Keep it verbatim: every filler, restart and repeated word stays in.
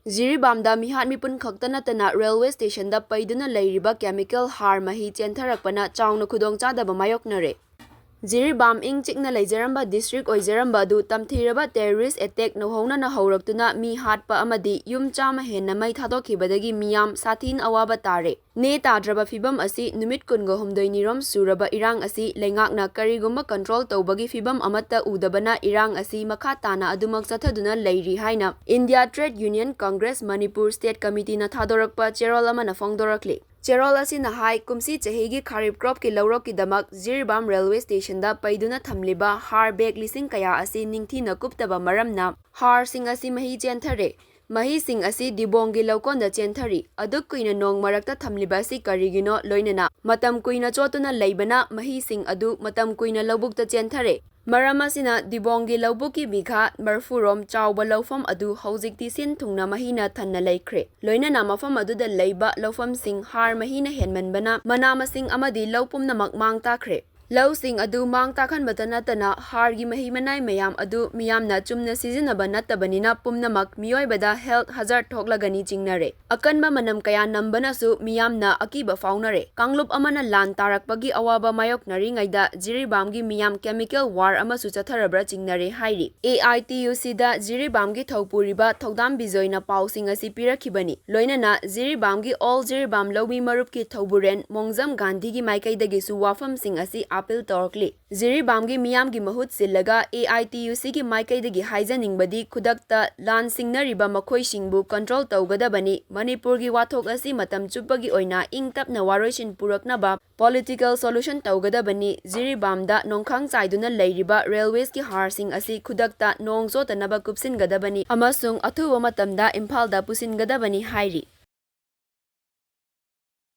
ꯖꯤꯔꯤꯕꯥꯝꯗ ꯃꯤꯍꯥꯠ ꯃꯤꯄꯨꯟ ꯈꯛꯇ ꯅꯠꯇꯅ railway stationꯗ ꯄꯩꯗꯨꯅ ꯂꯩꯔꯤꯕ chemical ꯍꯥꯔ ꯃꯍꯤ ꯆꯦꯟꯊꯔꯛꯄꯅ ꯆꯥꯎꯅ ꯈꯨꯗꯣꯡꯆꯥꯗꯕ ꯃꯥꯌꯣꯛꯅꯔꯦ꯫ ꯖꯤꯔꯤꯕꯥꯝ ꯏꯪ ꯆꯤꯛꯅ ꯂꯩꯖꯔꯝꯕ district ꯑꯣꯏꯖꯔꯝꯕ ꯑꯗꯨ ꯇꯝꯊꯤꯔꯕ terrorist attack ꯅꯧꯍꯧꯅꯅ ꯍꯧꯔꯛꯇꯨꯅ ꯃꯤ ꯍꯥꯠꯄ ꯑꯃꯗꯤ ꯌꯨꯝ ꯆꯥꯝꯃ ꯍꯦꯟꯅ ꯃꯩ ꯊꯥꯗꯣꯛꯈꯤꯕꯗꯒꯤ ꯃꯤꯌꯥꯝ ꯁꯥꯊꯤꯅ ꯑꯋꯥꯕ ꯇꯥꯔꯦ꯫ ꯅꯦ ꯇꯥꯗ꯭ꯔꯕ ꯐꯤꯕꯝ ꯑꯁꯤ ꯅꯨꯃꯤꯠ ꯀꯨꯟꯒ ꯍꯨꯝꯗꯣꯏꯅꯤꯔꯣꯝ ꯁꯨꯔꯕ ꯏꯔꯥꯡ ꯑꯁꯤ ꯂꯩꯉꯥꯛꯅ ꯀꯔꯤꯒꯨꯝꯕ control ꯇꯧꯕꯒꯤ ꯐꯤꯕꯝ ꯑꯃꯠꯇ ꯎꯗꯕꯅ ꯏꯔꯥꯡ ꯑꯁꯤ ꯃꯈꯥ ꯇꯥꯅ ꯑꯗꯨꯃꯛ ꯆꯠꯊꯗꯨꯅ ꯂꯩꯔꯤ ꯍꯥꯏꯅ India Trade Union Congress Manipur State Committeeꯅ ꯊꯥꯗꯣꯔꯛꯄ ꯆꯦꯔꯣꯜ ꯑꯃꯅ ꯐꯣꯡꯗꯣꯔꯛꯂꯤ꯫ ꯆꯦꯔꯣꯜ ꯑꯁꯤꯅ ꯍꯥꯏ, ꯀꯨꯝꯁꯤ ꯆꯍꯤꯒꯤ ꯈꯥꯔꯤꯞ cropꯀꯤ ꯂꯧꯔꯣꯛꯀꯤꯗꯃꯛ ꯖꯤꯔꯤꯕꯥꯝ railway stationꯗ ꯄꯩꯗꯨꯅ ꯊꯝꯂꯤꯕ ꯍꯥꯔ bag ꯂꯤꯁꯤꯡ ꯀꯌꯥ ꯑꯁꯤ ꯅꯤꯡꯊꯤꯅ ꯀꯨꯞꯇꯕ ꯃꯔꯝꯅ ꯍꯥꯔꯁꯤꯡ ꯑꯁꯤ ꯃꯍꯤ ꯆꯦꯟꯊꯔꯦ꯫ ꯃꯍꯤꯁꯤꯡ ꯑꯁꯤ ꯗꯤꯕꯣꯡꯒꯤ ꯂꯧꯀꯣꯟꯗ ꯆꯦꯟꯊꯔꯤ꯫ ꯑꯗꯨꯛ ꯀꯨꯏꯅ ꯅꯣꯡ ꯃꯔꯛꯇ ꯊꯝꯂꯤꯕ ꯑꯁꯤ ꯀꯔꯤꯒꯤꯅꯣ? ꯂꯣꯏꯅꯅ ꯃꯇꯝ ꯀꯨꯏꯅ ꯆꯣꯠꯇꯨꯅ ꯂꯩꯕꯅ ꯃꯍꯤꯁꯤꯡ ꯑꯗꯨ ꯃꯇꯝ ꯀꯨꯏꯅ ꯂꯧꯕꯨꯛꯇ ꯆꯦꯟꯊꯔꯦ꯫ ꯃꯔꯝ ꯑꯁꯤꯅ ꯗꯤꯕꯣꯡꯒꯤ ꯂꯧꯕꯨꯛꯀꯤ ꯕꯤꯘꯥ ꯃꯔꯐꯨꯔꯣꯝ ꯆꯥꯎꯕ ꯂꯧꯐꯝ ꯑꯗꯨ ꯍꯧꯖꯤꯛꯇꯤ ꯁꯤꯟ ꯊꯨꯡꯅ ꯃꯍꯤꯅ ꯊꯟꯅ ꯂꯩꯈ꯭ꯔꯦ꯫ ꯂꯣꯏꯅꯅ ꯃꯐꯝ ꯑꯗꯨꯗ ꯂꯩꯕ ꯂꯧꯐꯝꯁꯤꯡ ꯍꯥꯔ ꯃꯍꯤꯅ ꯍꯦꯟꯃꯟꯕꯅ ꯃꯅꯥ ꯃꯁꯤꯡ ꯑꯃꯗꯤ ꯂꯧ ꯄꯨꯝꯅꯃꯛ ꯃꯥꯡ ꯇꯥꯛꯈ꯭ꯔꯦ꯫ ꯂꯧꯁꯤꯡ ꯑꯗꯨ ꯃꯥꯡ ꯇꯥꯛꯍꯟꯕꯇ ꯅꯠꯇꯅ ꯍꯥꯔꯒꯤ ꯃꯍꯤ ꯃꯅꯥꯏ ꯃꯌꯥꯝ ꯑꯗꯨ ꯃꯤꯌꯥꯝꯅ ꯆꯨꯝꯅ ꯁꯤꯖꯤꯟꯅꯕ ꯅꯠꯇꯕꯅꯤꯅ ꯄꯨꯝꯅꯃꯛ ꯃꯤꯑꯣꯏꯕꯗ health hazard ꯊꯣꯛꯂꯒꯅꯤ ꯆꯤꯡꯅꯔꯦ꯫ ꯑꯀꯟꯕ ꯃꯅꯝ ꯀꯌꯥ ꯅꯝꯕꯅꯁꯨ ꯃꯤꯌꯥꯝꯅ ꯑꯀꯤꯕ ꯐꯥꯎꯅꯔꯦ꯫ ꯀꯥꯡꯂꯨꯞ ꯑꯃꯅ ꯂꯥꯟ ꯇꯥꯔꯛꯄꯒꯤ ꯑꯋꯥꯕ ꯃꯥꯌꯣꯛꯅꯔꯤꯉꯩꯗ ꯖꯤꯔꯤꯕꯥꯝꯒꯤ ꯃꯤꯌꯥꯝ chemical war ꯑꯃꯁꯨ ꯆꯠꯊꯔꯕ꯭ꯔꯥ ꯆꯤꯡꯅꯔꯦ ꯍꯥꯏꯔꯤ꯫ AITUCꯗ ꯖꯤꯔꯤꯕꯥꯝꯒꯤ ꯊꯧꯄꯨꯔꯤꯕ ꯊꯧꯗꯥꯝ ꯕꯤꯖꯣꯏꯅ ꯄꯥꯎꯁꯤꯡ ꯑꯁꯤ ꯄꯤꯔꯛꯈꯤꯕꯅꯤ꯫ ꯂꯣꯏꯅꯅ ꯖꯤꯔꯤꯕꯥꯝꯒꯤ All ꯖꯤꯔꯤꯕꯥꯝ ꯂꯧꯃꯤ ꯃꯔꯨꯞꯀꯤ ꯊꯧꯕꯨꯔꯦꯟ ꯃꯣꯡꯖꯝ ꯒꯥꯟꯙꯤꯒꯤ ꯃꯥꯏꯀꯩꯗꯒꯤꯁꯨ ꯋꯥꯐꯝꯁꯤꯡ ꯑꯁꯤ appeal ꯇꯧꯔꯛꯂꯤ꯫ ꯖꯤꯔꯤꯕꯥꯝꯒꯤ ꯃꯤꯌꯥꯝꯒꯤ ꯃꯍꯨꯠ ꯁꯤꯜꯂꯒ AITUCꯒꯤ ꯃꯥꯏꯀꯩꯗꯒꯤ ꯍꯥꯏꯖꯅꯤꯡꯕꯗꯤ ꯈꯨꯗꯛꯇ ꯂꯥꯟ ꯁꯤꯡꯅꯔꯤꯕ ꯃꯈꯣꯏꯁꯤꯡꯕꯨ control ꯇꯧꯒꯗꯕꯅꯤ꯫ ꯃꯅꯤꯄꯨꯔꯒꯤ ꯋꯥꯊꯣꯛ ꯑꯁꯤ ꯃꯇꯝ ꯆꯨꯞꯄꯒꯤ ꯑꯣꯏꯅ ꯏꯪ ꯇꯞꯅ ꯋꯥꯔꯣꯏꯁꯤꯟ ꯄꯨꯔꯛꯅꯕ political solution ꯇꯧꯒꯗꯕꯅꯤ꯫ ꯖꯤꯔꯤꯕꯥꯝꯗ ꯅꯣꯡꯈꯥꯡ ꯆꯥꯏꯗꯨꯅ ꯂꯩꯔꯤꯕ railwaysꯀꯤ ꯍꯥꯔꯁꯤꯡ ꯑꯁꯤ ꯈꯨꯗꯛꯇ ꯅꯣꯡ ꯆꯣꯠꯇꯅꯕ ꯀꯨꯞꯁꯤꯟꯒꯗꯕꯅꯤ ꯑꯃꯁꯨꯡ ꯑꯊꯨꯕ ꯃꯇꯝꯗ ꯏꯝꯐꯥꯜꯗ ꯄꯨꯁꯤꯟꯒꯗꯕꯅꯤ ꯍꯥꯏꯔꯤ꯫